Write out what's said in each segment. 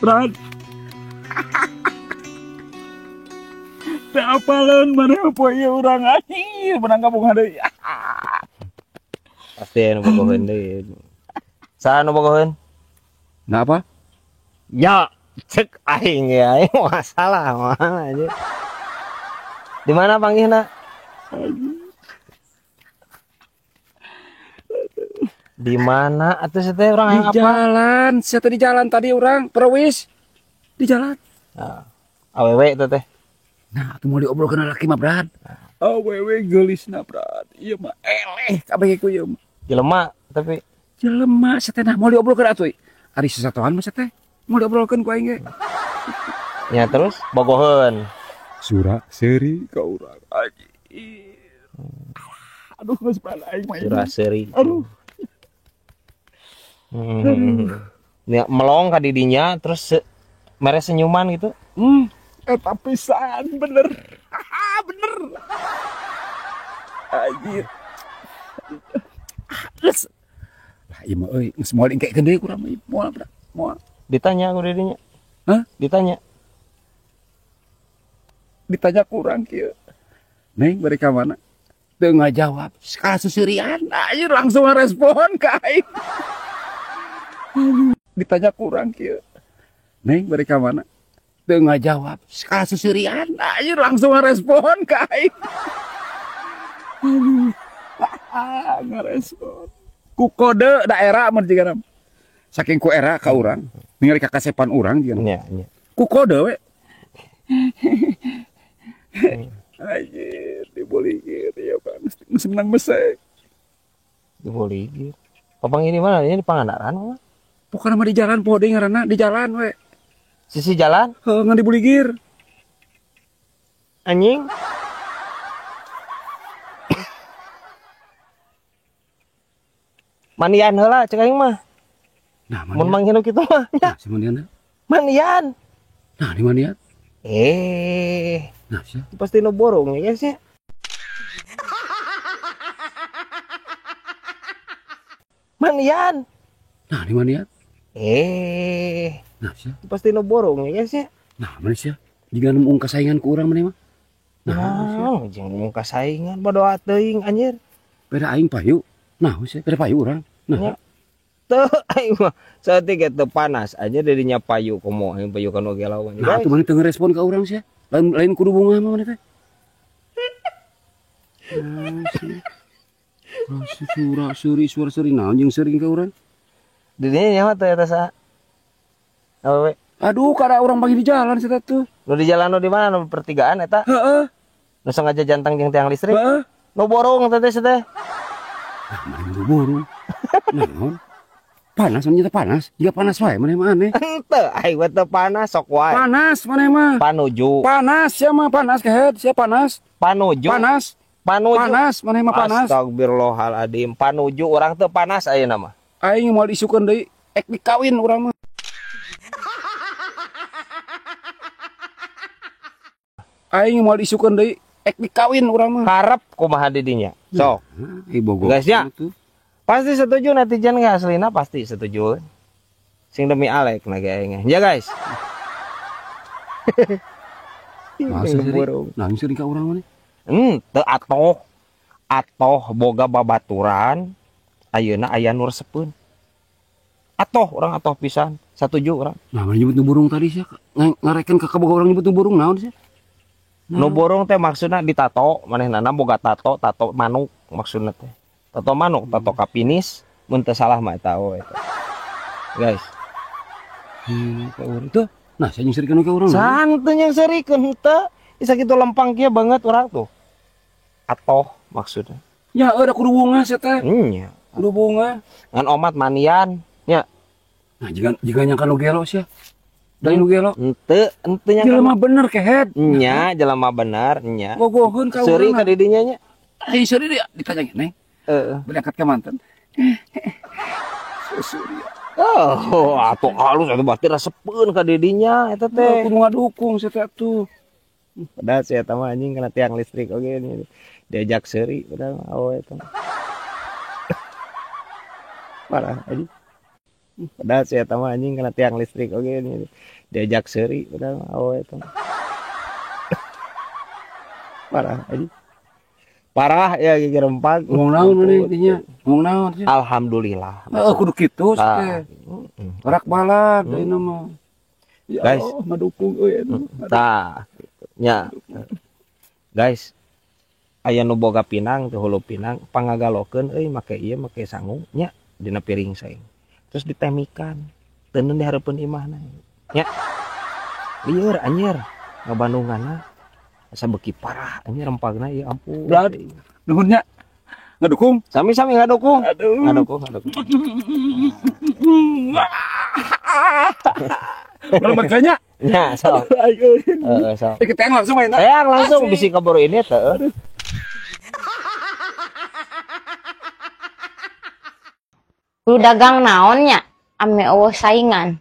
Brad. Teu apaleun maneh poe ieu urang anjir menang kabogohan deui. Pasti anu bogoheun deui. Saha nu bogoheun? Nah apa? Ya, cek aing ya, aing masalah mah anjir. Di mana panggihna? Di mana atuh sia teh urang Di hayang apa? jalan, sia teh di jalan tadi urang perwis. Di jalan. Nah, awewe itu teh. Nah, atuh mau diobrolkeun laki mah, Brad. Awewe geulisna, Brad. Ieu mah eleh kabeh ku ieu mah. Jelema tapi jelema sia teh nah mau diobrolkeun atuh. Ari sasatoan mah sia teh. Mau diobrolkeun ku aing ge. Ya terus bogoheun. Sura seuri ka urang anjir. Aduh geus Brad aing mah. Sura seuri. Aduh. Ya, melong ka didinya terus mere senyuman gitu. Eta pisan bener. Bener. Anjir. Geus. Lah ieu mah euy geus moal ingkekeun deui kurang mah moal Brad. Moal. Ditanya ku didinya. Hah? Ditanya. Ditanya kurang kieu. Neng bari ka mana? Teu ngajawab. Kasusurian anjir langsung ngarespon ka aing. Ditanya kurang kieu. Neng bari ka mana? Teu ngajawab. Kasusurian anjir langsung ngarespon ka aing. Aduh. Ngarespon. Ku kode daerah mun jiga nama. Saking ku era ka urang, ningali ka kasepan urang jiga nama. Nya, nya. Ku kode we. Anjir, diboligir ya Bang. Geus menang mesek. Diboligir. Papang ini mana? Ini di Pangandaran mah. Pokokna mah di jalan poho deui ngaranna, di jalan we. Sisi jalan? Heuh, ngan dibuligir. Anjing. Manian heula cek aing mah. Nah, mun manian. manggil kitu mah. Nah, si manian. Manian. Nah, di manian. Nah, sia. Pasti nu borong ya guys ya. Manian. Nah, di manian. Nah, sia. Pasti nu borong ya guys ya. Nah, mana sia? Jika nu ungka saingan ku urang maneh mah. Nah, nah, jeung ungka saingan badoa teuing anjir. Beda aing payu. Nah, sia, beda payu urang. Nah. Ya. Teu aing mah saeutik ge teu panas aja dirinya payu komo aing payu kana oge lawan. Nah, atuh maneh teu ngerespon ka urang sia. Lain, lain kudu bunga mah maneh teh. Nah, sia. Sura suri suara suri naon jeung seuring ka urang? Dirinya nyawa teh eta saha? Awewe. Aduh, kada urang pagi di jalan sia teh. Nu di jalan nu di mana? Nu pertigaan eta? Heeh. Nu sengaja jantang jeung tiang listrik? Heeh. Nu borong teh teh sia teh. Nah, mana nu borong? Naon? Panas maneh teh panas. Jiga panas wae maneh mah aneh. Henteu, aing mah teu panas sok wae. Panas maneh mah. Panuju. Panas sia mah panas kehed, sia panas. Panuju. Panas. Panuju. Panas maneh mah panas. Astagfirullahaladzim, panuju urang teu panas ayeuna mah. Aing moal diisukeun deui, ek dikawin urang mah. Aing moal diisukeun deui, ek dikawin urang mah. Karep kumaha di dinya? Sok. Nah, ieu bogo. Guys ya. Pasti setuju netizen ge aslina pasti setuju. Sing demi Alek na ge aing. Ya guys. Nah, Sing sering. borong. Nah, sering ka urang maneh. Teu atoh. Atoh boga babaturan ayeuna aya nu resepeun. Atoh urang atoh pisan, satuju urang. Nah, mana nyebut nu burung tadi sia? Ngarekeun ka kaboga urang nyebut nu burung naon sia? Nu burung teh maksudna ditato, manehnana boga tato, tato manuk maksudna teh. Tato manuk, tato kapinis, mun teu salah mah eta we eta. Guys. Ka urang teh. Nah, sia nyeuseurikeun ka urang. San teu nyeuseurikeun henteu. Isa kitu lempang kieu banget urang tuh. Atoh maksudna. Ya, da kudu bunga sia teh. Nya. Kudu bunga. Ngan omat manian, nya. Nah, jika nyangka nu gelo sia. Da nu gelo. Henteu, henteu nyangka. Jelema bener kehed. Nya, jelema bener nya. Bogoheun ka Seuri urang. ka didinya nya. Ai seuri dia ditanya Neng. Heeh. Berangkat ke mantan. Seuri. Oh, atuh halus atuh berarti resepeun ka didinya eta teh. Aku ngadukung sia teh atuh. Padahal sia eta mah anjing kana tiang listrik oge nya. Diajak seuri padahal mah awewe eta. Parah anjing. Padahal si eta mah anjing kana tiang listrik oge diajak seuri padahal awewe eta. Parah anjing. Parah ya gigi rempag. Ngomong naon maneh intinya? Ngomong naon sih? Alhamdulillah. Heeh, kudu kitu teh. Rak balad ayeuna mah. Ya Guys. Allah, ngadukung euy. Tah, nya. Guys, aya nu boga pinang teh hulu pinang pangagalokeun euy make ieu make sangu nya dina piring saing. Terus ditemikan, teundeun di hareupeun imahna. Nya. Lieur anjir, ngabandunganna asa beuki parah anjir rempagna ieu ampun. Brad, nuhun nya. Ngadukung. Sami-sami ngadukung. Aduh. Ngadukung, ngadukung. Kalau makanya Nya, sok. ayo. Heeh, sok. Kita yang langsung main. Sayang langsung bisi kaburu ini teh. Lu dagang naonnya ame eueuh saingan.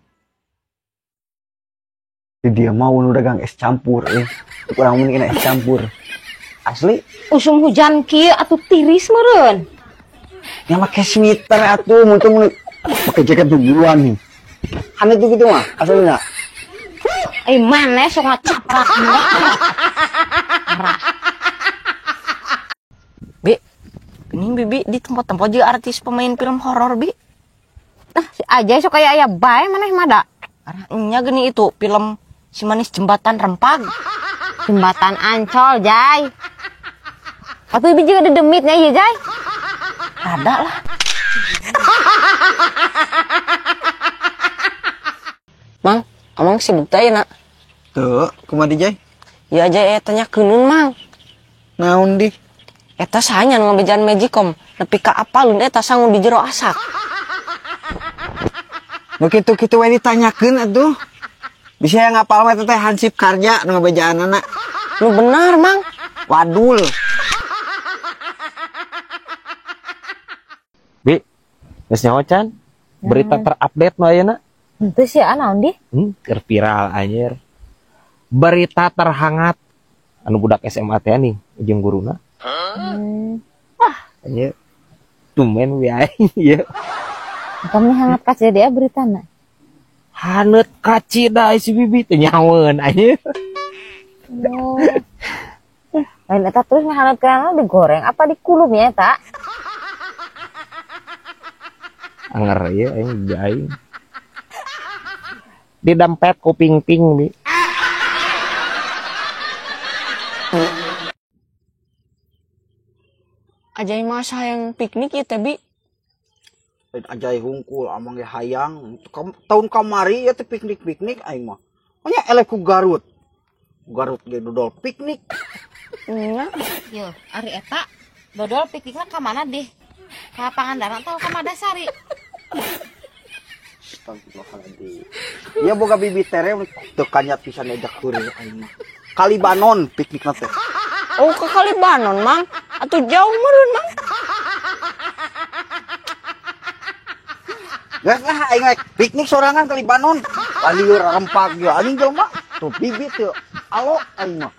Di dia mau nu dagang es campur eh. Kurang mending es campur. Asli Usum hujan kieu atuh tiris meureun. nya make sweater atuh mun teu make jaket duluan nih. Aneh tuh gitu mah aslinya. Eh maneh sok ngacaprak. Bi, ini Bibi di tempat-tempat juga artis pemain film horor, Bi. Nah, si Ajay sok aya aya bae maneh mah da. Arahnya gini itu film si manis jembatan rempag. Jembatan Ancol, Jay. Atuh Bibi juga dedemitnya ieu, Jay. Ada lah. Mang, amang sibuk teh nak. Tuh, kumaha di Jay? Ya aja tanya keunun, Mang. Naon di? Eta sahanya nu ngabejaan Magicom, nepi ka apalun eta sangu di jero asak. Nu kitu-kitu we ditanyakeun atuh. Bisa yang ngapal mah teh hansip karya nu ngabejaanana. Nu benar, Mang. Wadul. Bi, geus nyaho can? Berita terupdate nu ayeuna? Henteu sih naon di? Keur viral anjir. Berita terhangat anu budak SMA teh nih jeung guruna. Wah, anjir. Tumben we aing ieu. Kami hangat kaca dia beritana. Haneut kacida si Bibi teh nyaweun anjir. Oh. Lain eta terus hangat kana digoreng apa dikulum ya eta? Anger ieu aing bibi aing. Didempet kuping ping bi. Ajay masa yang piknik ya teh, Bi. Ajay hungkul amang ge hayang. Tahun kamari ya teh piknik-piknik aing mah. Pokoknya eleh ku Garut. Garut ge dodol piknik. Nya. Yo, ari eta dodol piknikna ka mana deh? Ka Pangandaran atau ka Madasari? Astagfirullahaladzim. Ya boga bibi tere teu kanyat pisan diajak kurir aing mah. Kalibanon piknikna teh. Oh, ke Kalibanon, Mang. Atuh jauh meureun, Mang. Geus lah aing rek piknik sorangan Kalibanon. Lieur rempag ge anjing jelema. Tuh bibi teu alo aing mah.